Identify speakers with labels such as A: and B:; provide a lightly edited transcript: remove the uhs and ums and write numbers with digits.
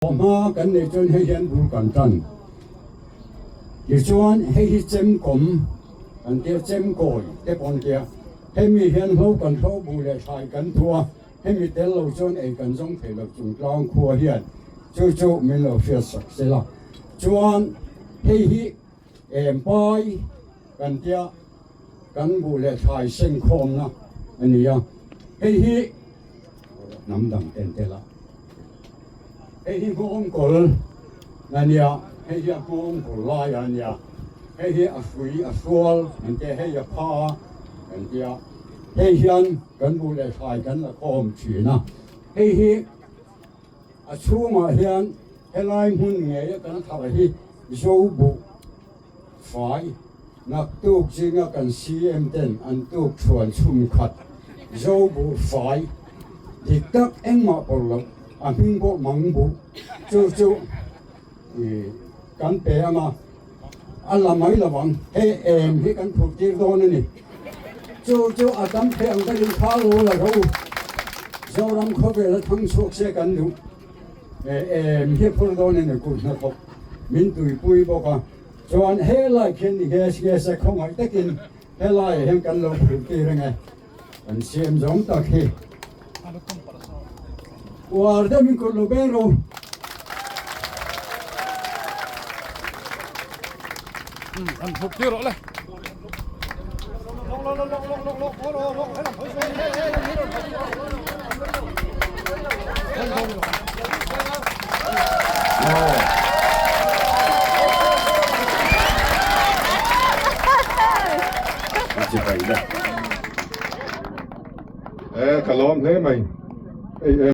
A: Hma kan neih chuan hei hian bul kan tan. Tichuan hei hi chemkawm kan tia, chemkawi te pawh an tia. Hemi hian hlo kan hlo buh leh thlai kan thu a, hemi tel lo chuan ei kan zawng thei lo chung tlang khua hian chu chu min lo hriat sak sel a. Chuan hei hi empai kan tia, kan buh leh thlai sengkhawmna a ni a. Hei hi hnam dang ten tel a. Hei hi nghawngkawl a nia, hei hi a nghawngkawl lai a nia, hei hi a hrui a hrual an tia, hei a pha an tia, hei hian kan buh leh thlai kan la khawm thin a, hei hi a chhungah hian helai hmun ngei a kan thar hi zo buh Fai, Naktuk zinga kan CM ten an tuk chhuan chhum khat zo buh fai dik tak engmah pawr loh a hming pawh mang buh chu chu kan pe ang a, a la mai lo ang, hei em hi kan phurh tir dawn a ni. Chu chu a tam thei ang berin kha lo la ro Zoram khawvel a thang chhuak se kan duh em hi phur dawn a ni kut hnathawk min tuipui bawk a. Chuan helai khian ni nge nge se khawngaih takin helaiah hian kan lo phurh tir ange kan siam zawng tak hi. Uar deuh in kut lo beng ro.
B: An phurh tir rawh le.
C: Ka lawm hle mai.